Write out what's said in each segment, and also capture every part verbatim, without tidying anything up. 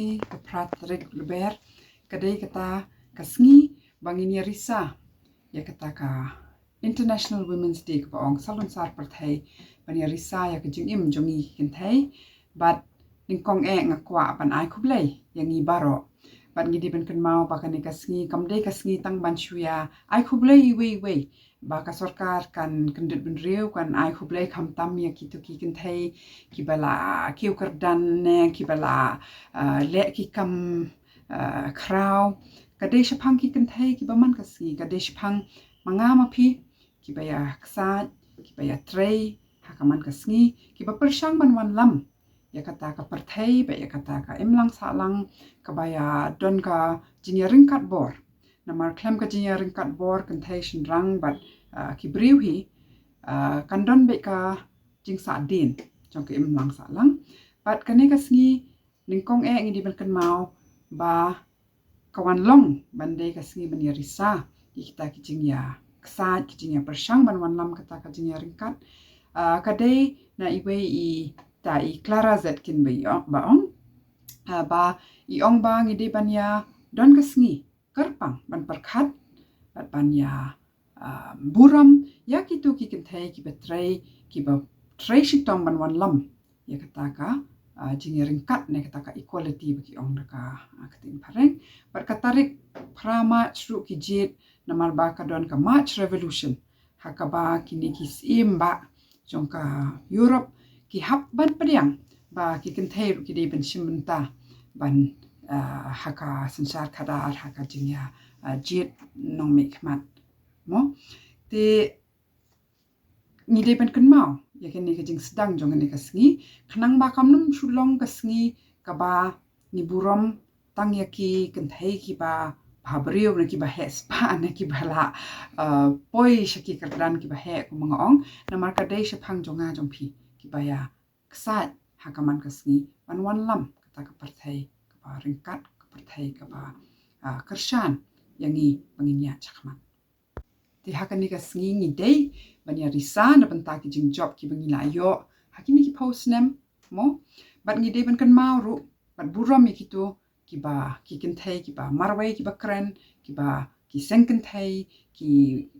Ka phra tarik Lber ka dei kata ka sngi ba ngin ïa risa ïa kata ka International Women's Day, kaba ong sa lum sar pyrthei ban ïa risa ïa ka jingim jong ngi ki kynthei. Bad nyngkong eh nga kwah ban ai khublei ïa ngi baroh. Bad ngi dei ban kynmaw ba kane ka sngi kam dei ka sngi tang ban shu ïa ai khublei iwei iwei, ba ka sorkar kan kyndit bynriew kan ai khublei khamtam ïa kito ki kynthei kiba la kiew kyrdan ne kiba la, ah, leh ki kam, ah, khraw. Ka dei shaphang ki kynthei kiba man ka sngi, ka dei shaphang ma nga ma phi kiba ïa ksaid, kiba ïa trei ha ka man ka sngi, kiba pyrshang ban wanlam ïa kata ka pyrthei bad ïa kata ka imlang sahlang, kaba ïa don ka jingïaryngkat bor. Namar khlem ka jingïaryngkat bor kynthei shynrang bad, ah, ki briew hi, ah, kan don beit ka jingsahdien jong ka imlang sahlang. Bad kane ka sngi nyngkong eh ngi dei ban kynmaw ba ka wan long ban dei ka sngi ban ïa risa ïa kita ki jingïaksaid, ki jingïapyrshang ban wanlam kata ka jingïaryngkat. Ah, ka dei na iwei i ta i Clara Zetkin ba i ong, ba ong, ah, ba i ong ba ngi dei ban ïa don ka sngi kyrpang ban pyrkhat bad ban ïa, ah, burom ïa kito ki kynthei kiba trei, kiba trei shitom ban wanlam ïa kata ka, ah, jingïaryngkat ne kata ka equality ba ki ong da ka, ah, ktien phareng. Bad ka tarik phra March ruh ki jied namar ba ka don ka March Revolution ha kaba kine ki syiem bah jong ka Europe ki hap ban pdiang ba ki kynthei ruh ki dei ban shim bynta ban, ah, ha ka synshar khadar, ha ka jingïa, ah, jied nongmihkhmat. Mo? Te ngi dei ban kynmaw ïa kane ka jingsdang jong kane ka sngi, khnang ba kam nym shu long ka sngi kaba ngi burom tang ïa ki kynthei kiba bhabriew ne kiba heh spah ne kiba la, uh, poi sha ki kyrdan kiba heh, kum nga ong, namar ka dei shaphang jong nga jong phi kiba ïa ksaid ha ka man ka sngi ban wanlam kata ka pyrthei kaba ryngkat, ka pyrthei kaba, uh, kyrshan ïa ngi ba ngin ïaid shakhmat. Te ha kane ka sngi ngi dei ban ïa risa na bynta ki jingjop kiba ngi la ïoh ha kine ki phew snem, mo? Bad ngi dei ban kynmaw ruh bad burom ïa kito kiba, ki kynthei kiba marwei, kiba kren, kiba, ki seng kynthei, ki,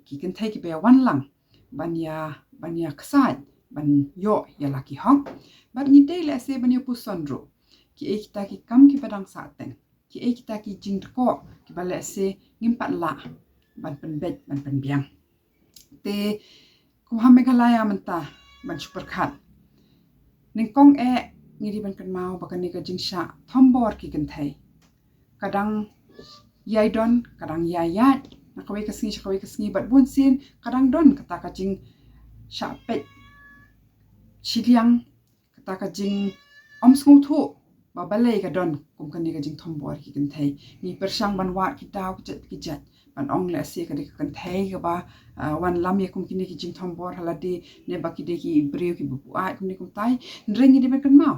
ki kynthei kiba ïa wanlang ban ïa, ban ïa ksaid ban ïoh ïa la ki hok. Bad ngi dei lehse ban ïa puson ruh kiei kita ki kam kiba dang sahteng, kiei kita ki jingdkoh kiba lehse ngim pat lah ban pynbeit ban pynbiang. Te kum ha Meghalaya mynta ban shu pyrkhat, nyngkong eh ngi dei ban kynmaw ba kane ka jingshah thombor ki kynthei ka dang ïai don, ka dang ïai ïaid na kawei ka sngi sha kawei ka sngi, bad bunsien ka dang don kata ka jingshah peit shiliang, kata ka jingym sngewthuh ba balei ka don kum kane ka jingthombor ki kynthei. Ngi pyrshang ban wad ki daw ki jait ki jait ban ong lehse ka dei ka kynthei kaba, ah, wanlam ïa kum kine ki jingthombor ha lade, ne ba ki dei ki briew kiba buaid kumne kumtai. Hynrei ngi dei ban kynmaw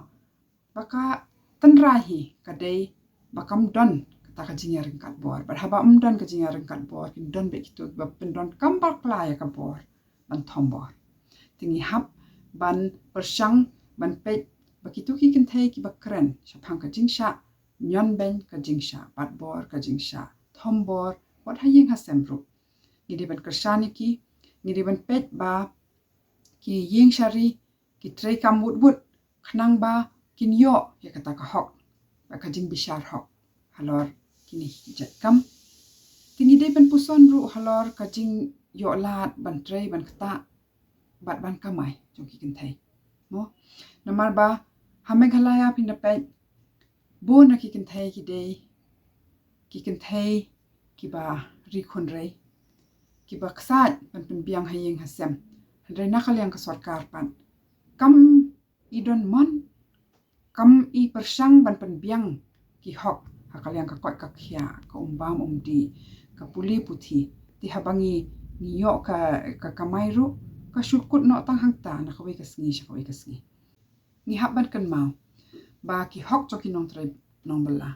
ba ka tynrai hi ka dei ba kam don kata ka jingïaryngkat bor. Bad haba ym don ka jingïaryngkat bor, kin don beit kito kiba pyndonkam bakla ïa ka bor ban thombor. Te ngi hap ban pyrshang ban peit ba kito ki kynthei kiba kren shaphang ka jingshah ñion beiñ, ka jingshah bat bor, ka jingshah thombor wat ha ïing ha sem ruh, ngi dei ban kyrshan ïa ki, ngi dei ban peit ba ki ïeng sha ri, ki trei kam wut wut khnang ba kin ïoh ïa kata ka hok bad ka jingbishar hok halor kine ki jait kam. Te ngi dei ban puson ruh halor ka jingïoh lad ban trei, ban ktah bad ban kamai jong ki kynthei, mo? Namar ba ha Meghalaya phin da peit bun na ki kynthei ki dei ki kynthei kiba ri khun rei, kiba ksaid ban pynbiang ha ïing ha sem. Hynrei na ka liang ka sorkar pat kam i don mon, kam i pyrshang ban pynbiang ki hok ha ka liang ka koit ka khiah, ka um bam um dih, ka pule puthi. Te haba ngi, ngi ïoh ka, ka kamai ruh ka shu kut noh tang hangta na kawei ka sngi sha kawei ka sngi. Ngi hap ban kynmaw ba ki hok jong ki nongtrei nongbylla,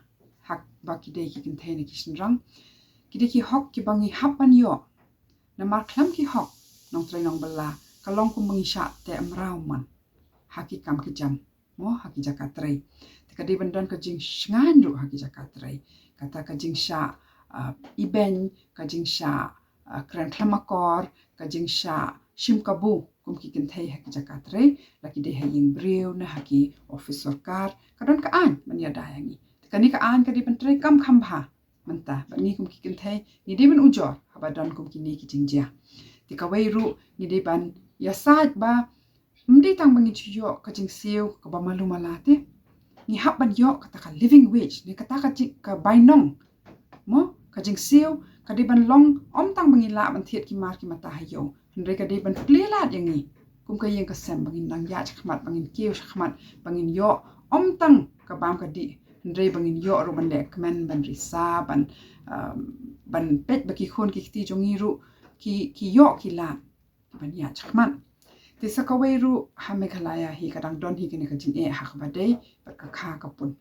haba ki dei ki kynthei ne ki shynrang, ki dei ki hok kiba ngi hap ban ïoh. Namar khlem ki hok nongtrei nongbylla ka long kumba ngi shah teh mraw mon ha ki kam ki jam. mo, ha ki jaka trei. Te ka dei ban don ka jingshngaiñ ruh ha ki jaka trei. Kata ka jingshah, ah, ibeiñ, ka jingshah, ah, kren khlem akor, ka jingshah shim kabu kum ki kynthei ha ki jaka trei, la ki dei ha ïing briew ne ha ki office sorkar, ka don ka aiñ ban ïada ïa ngi. Te kane ka aiñ ka dei ban trei kam kham bha mynta. Bad ngi kum ki kynthei ngi dei ban ujor haba don kum kine ki jingjia. Te kawei ruh ngi dei ban ïasaid ba ym dei tang ba ngin shu ïoh ka jingsiew kaba malu mala te. Ngi hap ban ïoh kata ka living wage, ne kata ka jing, ka bainong. Mo, ka jingsiew ka dei ban long, ym tang ba ngi lah ban thied ki mar ki mata ha ïew. Hynrei ka dei ban plie lad ïa ngi kum ka ïing ka sem, ba ngin nang ïaid shakhmat, ba ngin kiew shakhmat, ba ngin ïoh ym tang ka bam ka dih, hynrei ba ngin ïoh ruh ban leh kmen, ban risa, ban, um, ban peit ba ki khun ki kti jong ngi ruh ki, ki ïoh ki lad ban ïaid shakhmat. Te sa kawei ruh ha Meghalaya hi ka dang don hi kane ka jingeh ha kaba dei bad ka kha ka pun.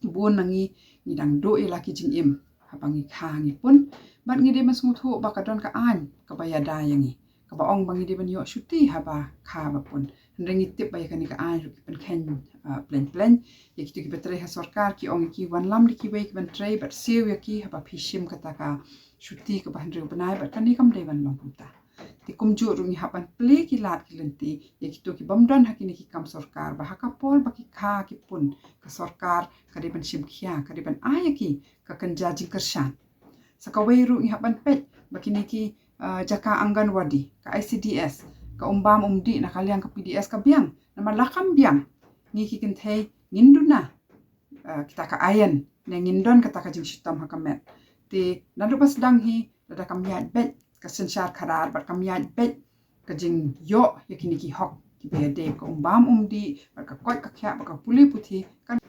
Bun na ngi ngi dang duh ïa la ki jingim haba ngi kha ngi pun. Bad ngi dei ban sngewthuh ba ka don ka aiñ kaba ïada ïa ngi, kaba ong ba ngi dei ban ïoh shuti haba kha ba pun. Hynrei ngi tip ba ïa kane ka aiñ ruh ki pynkheiñ, ah, plein plein. Ïa kito kiba trei ha sorkar ki ong ïa ki, wanlam da kiwei kiban trei bad siew ïa ki haba phi shim kata ka shuti kaba hynriew bnai, bad kane kam dei ban long kumta. Te kumjuh ruh ngi hap ban plie ki lad ki lynti ïa kito ki bym don ha kine ki kam sorkar, ba ha ka por ba ki kha ki pun, ka sorkar ka dei ban shim khia, ka dei ban ai ïa ki ka kynja jingkyrshan. Sa kawei ruh ngi hap ban peit ba kine ki, ah, jaka Anganwadi, ka I C D S, ka um bam um dih na ka liang ka P D S ka biang. Namar la kam biang, ngi ki kynthei ngin duna, ah, kita ka aiñ, ne ngin don kata ka jingshitom ha ka met. Te naduh ba sdang hi, lada kam ïaid beit ka synshar khadar bad kam ïaid beit ka jingïoh ïa kine ki hok kiba ïadei, ka um bam um dih bad ka koit ka khiah bad ka pule puthi, kan.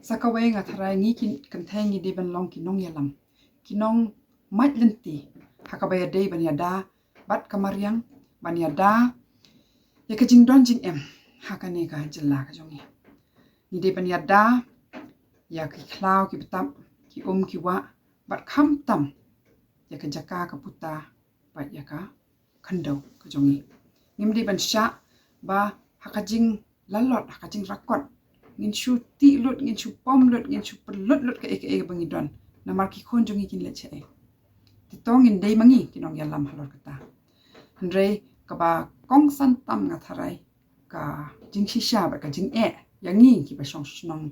Sa kawei nga tharai ngi ki kynthei ngi dei ban long ki nongïalam, ki nongmait lynti ha kaba ïadei ban ïada bad ka mariang, ban ïada ïa ka jingdon jingem ha kane ka jylla ka jong ngi. Ngi dei ban ïada ïa ki khlaw ki btap, ki um ki wah, bad khamtam ïa ka jaka ka puta bad ïa ka khyndew ka jong ngi. Ngim dei ban shah ba ha ka jinglalot, ha ka jingrakot, ngin shu tih lut, ngin shu pom lut, ngin shu pynlut lut kaei kaei ba ngi don, namar ki khun jong ngi kin leit shaei. Te to ngin dei ma ngi ki nongïalam halor kata. Hynrei kaba kongsan tam nga tharai, ka jingshisha bad ka jingeh ïa ngi kiba shong shnong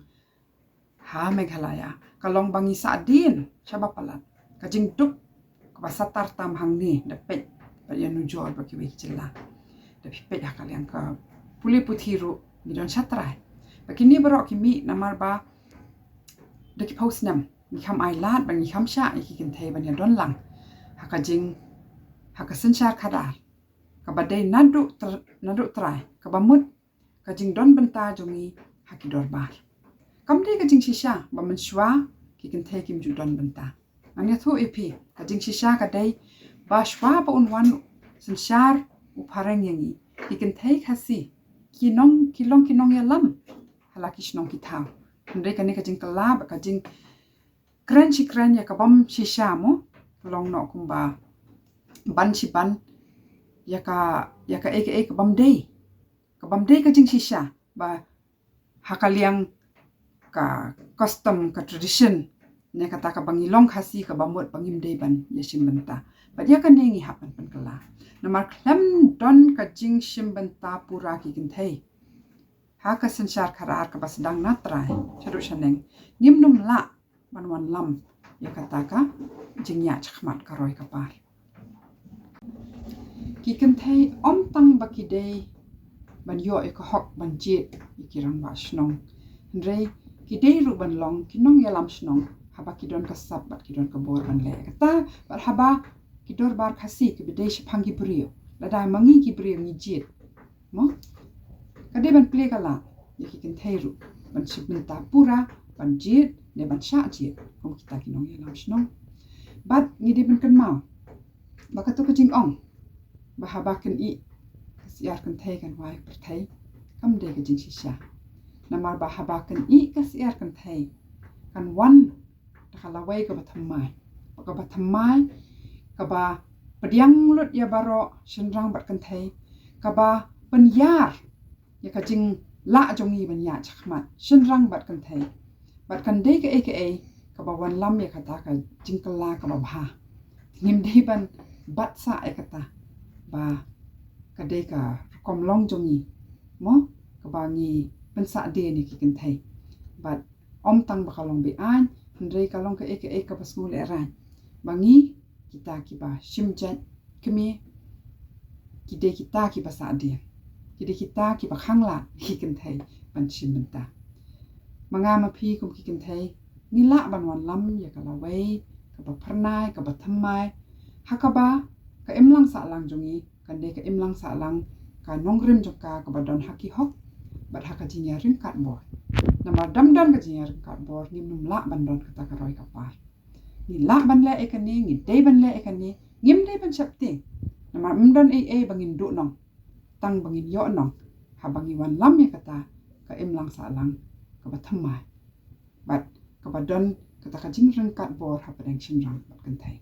ha Meghalaya ka long ba ngi sahdien shaba palat. Ka jingduk kaba satar tam hangne, da peit bad ïanujor bad kiwei ki jylla, da phi peit ha ka liang ka pule puthi ruh ngi don shatrai. Ba kine baroh ki mih namar ba da ki phew snem ngi kham ai lad bad ngi kham shah ïa ki kynthei ban ïadon lang ha ka jing, ha ka synshar khadar kaba dei naduh tr-, naduh trai, kaba mut ka jingdon bynta jong ngi ha ki dorbar. Kam dei ka jingshisha ba mynshuwa ki kynthei kim ju don bynta. Ngan ïathuh ïa phi, ka jingshisha ka dei ba shuwa ba un wan synshar u phareng ïa ngi, ki kynthei Khasi ki nong, ki long ki nongïalam ha la ki shnong ki thaw. Hynrei kane ka jingkylla bad ka jingkren shi kren ïa ka bym shisha mo, long noh kumba ban shi ban ïa ka, ïa kaei kaei ka bym dei, ka bym dei ka jingshisha ba ha ka liang ka custom, ka tradition, ne kata kaba ngi long Khasi kaba mut ba ngim dei ban ïashim bynta. Bad ïa kane ngi hap ban pynkylla. Namar khlem don ka jingshim bynta pura ki kynthei ha ka synshar khadar kaba sdang na trai shaduh shaneng, ngim nym lah ban wanlam ïa kata ka jingïaid shakhmat ka roi ka par. Ki kynthei ym tang ba ki dei ban ïoh ïa ka hok ban jied ïa ki rangbah shnong, hynrei ki dei ruh ban long ki nongïalam shnong haba ki don ka sap bad ki don ka bor ban leh kata. Bad haba ki dorbar Khasi kiba dei shaphang ki briew, lada ma ngi ki briew ngi jied, mo, ka dei ban plie ka lad ïa ki kynthei ruh ban shim bynta pura, ban jied ne ban shah jied kum kita ki nongïalam shnong. Bad ngi dei ban kynmaw ba kato ka jingong ba haba kin ih ka syiar kynthei kan wai pyrthei, kam dei ka jingshisha. Namar ba haba kin ih ka syiar kynthei kan wan da ka lawei kaba thymmai, kaba thymmai, kaba pdiang lut ïa baroh shynrang bad kynthei, kaba pynïar ïa ka jing, lah jong ngi ban ïaid shakhmat shynrang bad kynthei. Bad kan dei kaei kaei kaba wanlam ïa kata ka jingkylla kaba bha. Ngim dei ban bat sah ïa kata ba ka dei ka rukom long jong ngi, mo, kaba ngi pynsah dien ïa ki kynthei. Bad ym tang ba ka long be-aiñ, hynrei ka long kaei kaei kaba sngewlehrain ba ngi, kita kiba shim jait kmie, ki dei kita kiba sah dien, ki dei kita kiba khanglad ki kynthei ban shim bynta. Ma nga ma phi kum ki kynthei, ngi lah ban wanlam ïa ka lawei kaba phyrnai, kaba thymmai, ha kaba ka imlang sahlang jong ngi kan dei ka imlang sahlang, ka nongrim jong ka kaba don ha ki hok bad ha ka jingïaryngkat bor. Namar dam don ka jingïaryngkat bor, ngim nym lah ban don kata ka roi ka par. Ngi lah ban leh ïa kane, ngi dei ban leh ïa kane, ngim dei ban sheptieng. Namar ym don ei ei ba ngin duhnong, tang ba ngin ïohnong haba ngi wanlam ïa kata ka imlang sahlang kaba thymmai bad kaba don kata ka jingryngkat bor hapdeng shynrang bad kynthei.